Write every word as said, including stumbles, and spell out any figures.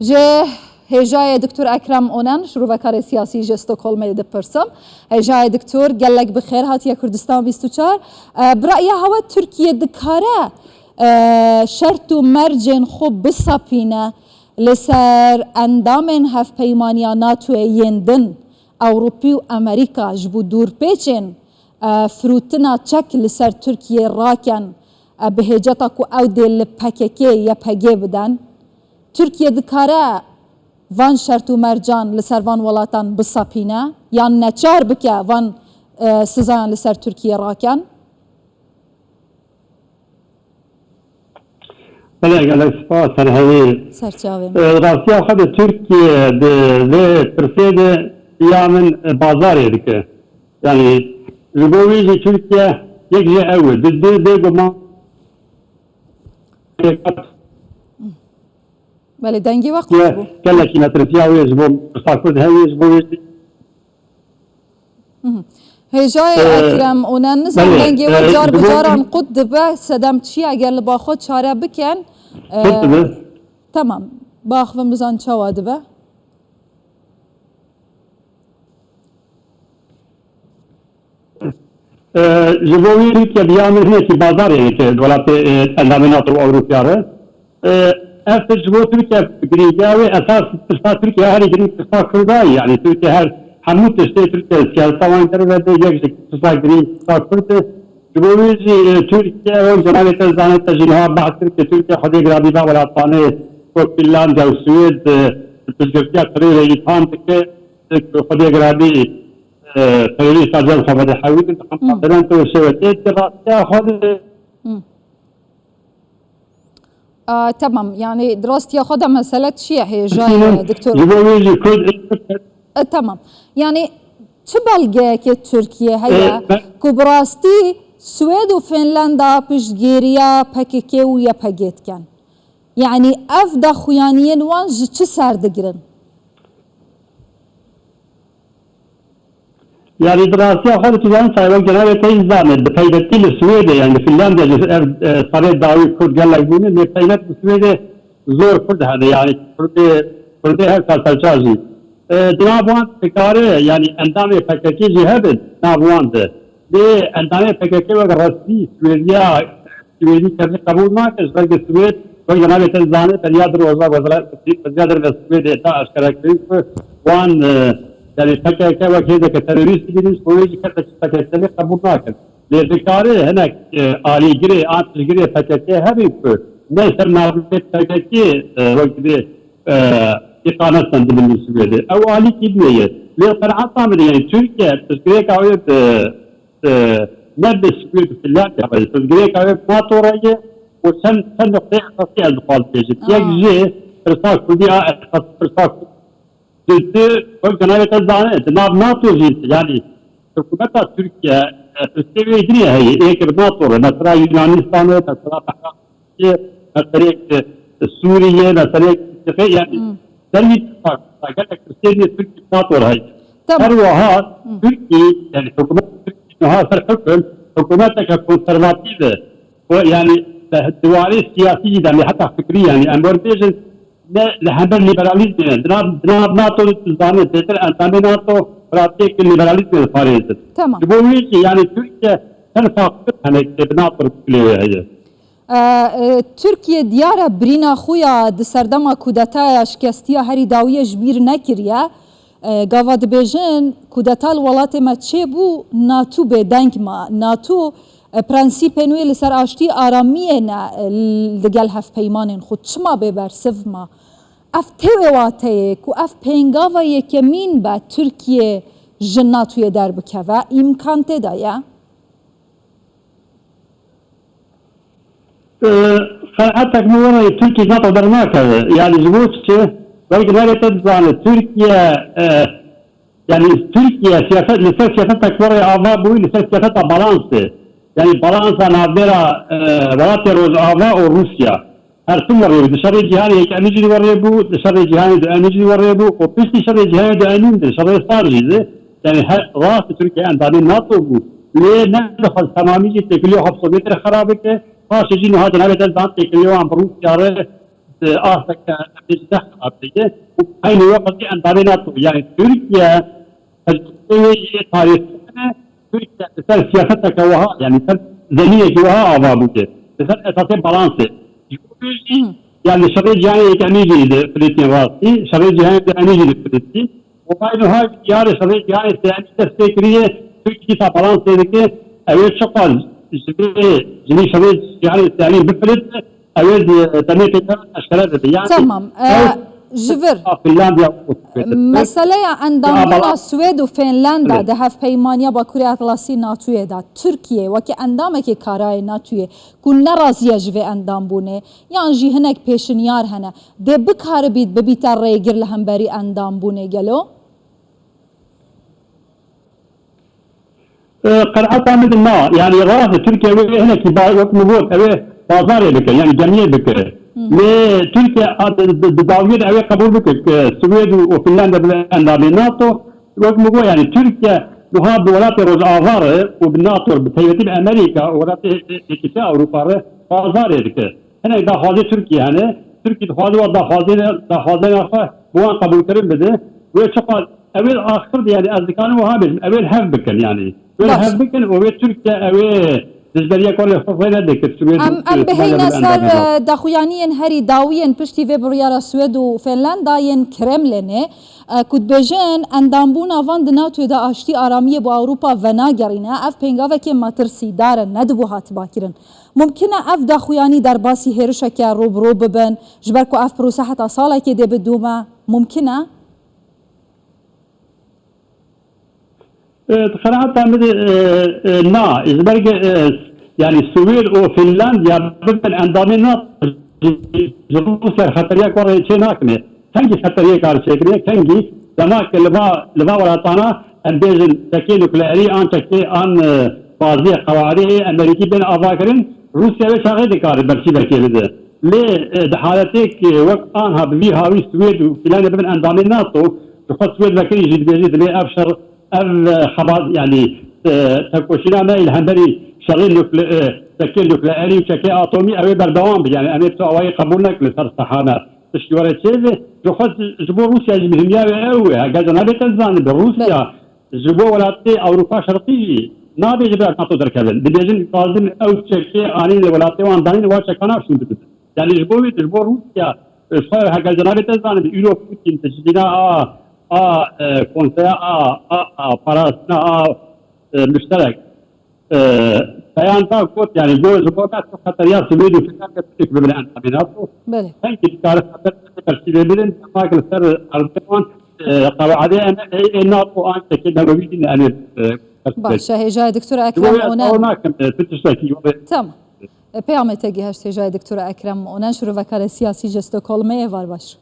Ji hêjayê Doktor Ekrem Onen, şirovekarê siyasî ji Stockholmê dipirsim. Hêjayê Doktor, gelek bi xêr hatiye Kurdistan bîst û çar. E, bi ra'ya hewe Tirkiye dikare, e, şert û mercên xwe bisapîne li ser endamên Hevpeymaniya NATOyê yên din, Ewropî û Amerîka ji bo dûrpêçên, e, firotina çek li ser Tirkiye raken, e, bi hêceta ku ew dê li P K K, Y P G biden? Tirkiye dikare van şert û mercan li ser van welatan bisapîne, yan neçar bike van, e, sizayan li ser Tirkiye raken? Belê, gelek spas, her hevî. Serçavê min. E, rastiya xwe de Tirkiye di vê pirsê de ya min, e, bazarê dike. Yani, ji bo wî jî Tirkiye yek jê ew e. Di, di, bêguman Belê, dengê we qut bû. Gelekî metirsiya wê ji bo pirsa Kurd heye, ji bo wê jî. Mhm. Hêjayê Ee, Ekrem Onen, nizam belê, dengê we ee, car ji bi bo caran qut dibe, sedem çi ye, eger li ba xwe çare bikin? Ee, Qut dibe. Tamam, ba xwe bizan çawa dibe? E, ji bo wî Tirkiye bi ya min hinekî bazarê dike di welatê, e, endamê NATO û Ewropiya re. E, ev tişt ji bo Tirkiye girîngiya wê esas tirsa Tirkiye herî girîng tirsa Kurda ye. Yani Tirkiye her hemû tiştê Tirkiye siyaseta wan derve de yek ji tirsa girîng tirsa Kurd e. Ji bo wî jî, e, Tirkiye wek cenabê te zanê te jî niha behs kir ku Tirkiye xwedê giradî da welatanê wek Fînlandya û Swêd, e, piştgirtiya terorê îtham dike, e, ku xwedê giradî e, terorîsta cem xwe vedihewînin, Hmm. Levent û Şewet. Ê di rastiya xwe de Hmm. Aa, tamam, yani di rastiya xwe de mesele çi ye hêjayê, Doktor? Ji bo wê jî Kurd E, tamam. Yani çi belgeyekê Tirkiye heye E, ben ku bi rastî Swêd û Finlanda piştgiriya P K K û Y P G dikin? Yani ev daxuyaniyên wan ji çi ser digirin? Yani di rastiya xwe de tu zanî, wek cenabê te jî zanî, bi taybetî li Swêdê, yani li Finlandya jî ev, e, serê dawî Kurd gelek bûne, lê taybet li Swêdê zor Kurd hene, yani Kurdê, Kurdê her sal serçar jî. E, di nav wan dikare, yani endamê P K K jî hebe di nav wan de. Lê endamê P K K wek resmî Swêdiya Swêdî kesî qebûl nake, ji ber ku Swêd, wek cenabê te dizane, beriya du roja wezara-, Wezîra Derve Swêdê da eşkere kirin ku wan, e, yani P K K wek hêzeke terorîst dibînin, Swêd jî kesek P K K lê qebûl nakin. Lê dikare hinek, e, alîgirê an tiştgirê P K K hebin ku ne ser navê P K K, e, wek dibê, e, îqamet stendibin li Swêdê. Ew alîkî dinê ye. Lê qenaeta min e, yani Tirkiye tiştgirêka wê bi e, ne bi Swêd û Finlandya be, pirsgirêka wê bi NATO re ye û çend, çend nuqteyê esasî ez dixwazim bêjim. Aa. Yek jê pirsa Kurdî a esas pirsa Kurdî. Di, di, wek cenabê te dizane, di nav NATO jî, yanî hikûmeta Tirkiye, e, pirsê wê dinê heye, ê ki bi NATO re, mesela Yunanistanê, mesela Behrayê, meseleyek, e, Sûriyê, meseleyek, yani Hmm. derî pirsa, gelek pirsê dinê Tirkiye bi NATO re heye. Tamam. Her wiha Hmm. Tirkî, yani hikûmeta Tirkî niha ser hukm, hikûmeteke konservatîf e. Û yani di warê siyasî jî de ne heta fikrî, yani em wer bêjin, ne li hember liberalîzmê ne. Di nav, di nav NATO de tu zanî, bêtir endamê NATO pratîkê liberalîzmê diparêzin. Tamam. Ji bo wî jî yani Tirkiye tenê faktör hene ku bi NATO re dilê wê heye. E, e, Tirkiye diyar e birîna xwe ya di serdema kudetaya şikestiya herî dawiyê ji bîr nekiriye. E, gava dibêjin, kudeta li welatê me çêbû, NATO bêdeng ma. NATO, e, prensîpên wê li ser aştî aramiyê ne, e, li gel hevpeymanên xwe. Çima bê bersiv ma? Ev tê wê wateyê ku ev pêngava yekemîn be Tirkiye ji NATOyê derbikeve? Îmkan tê de ye? E, qenaetek min were ye, Tirkiye ji NATO dernakeve. Yani ji bo çi? Wek nerê te dizane, Tirkiye, e, yani Tirkiye siyaset, li ser siyasetek were ava bû, li ser siyaseta balansê. Yani balansa navbera, e, welatê Rojava û Rûsya. Her tim werê bû. Di şerê cîhanê yekemîn jî werê bû, di şerê cîhanê duemîn jî werê bû û piştî şerê cîhanê duemîn de, şerê sar jî de, yani her rast Tirkiye endamê NATO bû. Lê nedixwest temamî jî têkiliya xwe bi Sovyetê re xera bike. Paşê jî niha cenabê te zan têkiliya wan bi Rûsya re e, asteke, em bêjin, ne xerab heye. Û eynî wextî endamê NATO. Yani Tirkiye, ez wê yê tarîxî ne, Tirkiye li ser siyaseteke wiha, yani ser zemînekî wiha ava bûye. Li ser esasê balansê. Ji bo vê jî, yani şerê cîhanê yekemîn jî li Filistîn rastî, şerê cîhanê duyemîn jî li Filistîn. Û vay niha yarê şerê cîhanê sêyemîn dest pê kiriye, Tirkî ta balansê dike, ew ê çiqas ji vê, ji vê şerê cîhanê sêyemîn bifilite, ew ê di demê pêkeve eşkere bibe. Yani Tamam. ew E, ji vir. Finlandiya û Swêd. Meseleya endambûna Swêd û Finlanda Belê. di Hevpeymaniya Bakurê Atlasî NATOyê de Tirkiye weke endamekê karayê NATOyê ku nerazî ye ji vê endambûnê, yan jî hinek pêşinyar hene, dê bikaribît bibîte rêgir li hemberî endambûnê gelo? E, qenaeta min de na, yani rast e, Tirkiye wê hinekî ba-, wek min got, ew ê bazarê bike, yani gemiyê bike. Hı. Lê Tirkiye a, di, di, di dawiyê de ew ê qebûl bike ku Swêd û, û Finlanda bibe endamê NATO. Wek min got, yani Tirkiye niha bi welatê Rojava re û bi NATO, bi taybetî bi Amerîka û welatê yekîtiya Ewropa re bazarê dike. Hinek daxwazê Tirkiyê hene. Tirkî dixwaze wan daxwazê, daxwazên xwe bi wan qebûlkirin bide. Wê çiqas ew ê axir de, yani ez dikarim wiha bêjim, ew ê hev bikin yani. Wê Baş. hev bikin û wê Tirkiye ew ê dijberiya kolê xwe xwe nedikir. Em, em biheyne ser, e, daxuyaniyên herî dawiyên piştî vê biryara Swêd û Finlanda yên Kremlinê, e, ku dibêjin endambûna van di NATOyê de aştî aramiyê bo Ewropa venagerîne, ev pêngavekê metirsîdar e, nedibû hatiba kirin. Mumkin e ev daxuyanî derbasî hêrişeke rû bi rû bibin, ji ber ku ev prose heta salekê dê bidome? Mumkin e? E, di qenaeta min de, e, e, na, ji ber ku, e, yani Swêd û Finlandiya bibin endamê NATO, ji Rûsya xeteriya ku rê çê nakine. Kengî xeteriyê kar çêkirî, kengî dema ke li va, li va welatana, em bêjin çekê nukleerî an çekê an, e, baziyê qewaidê Amerîkî bên avakirin, Rûsya wê çaxê dikare bersîvekê bide. Lê, e, di haletê ku wek anha bi vî hawî Swêd û Fînlanda bibin endamê NATO, ji xwe Swêd vekirî jî dibêjî, dibê ev şer, ev, e, xebat, yanî, e, tekoşîna me li hemberî şerê nukle-, e, çekê nukleerî û çekê atomî ew ê berdewam be. Yanî em ê tu awayî qebûl nekin li ser saha me. Tiştî were çêbe, ji xwe ji bo Rûsya jî muhîmiya wê ew e. Heger ca nabête zanibin, Rûsya Belê. ji bo welatê Ewropa Şerqî jî nabêje bi NATO derkevin. Dibêjin, dixwazin ew çekê anîn li welatê wan danîn, wa çeka navşîn bidin. Yanî ji bo wê, ji bo Rûsya, ji xwe heger ca nabête zanibin, îro Putin tiştîna a, a, e, konseya a, a, a, parastina a, e, muşterek. E, beyan da got, yani, got, ji bo me tu xeteriya Swêd û Finlandya piçek bibin endamê NATO. Belê. Kengî dikare xeter bersîvê bidin, dema ki li ser erdê wan, e, qewaidê em ê, ê NATO an çekê newewî jî ne, em ê, e, Baş e, hêjayê Doktora Ji bo Ekrem wê Onen. Tor nakim, e, tu tiştekî, wê Tamam. E, peyamê te giheşt hêjayê Doktora Ekrem Onen, şirovekara siyasî ji Stockholmê, êvar baş.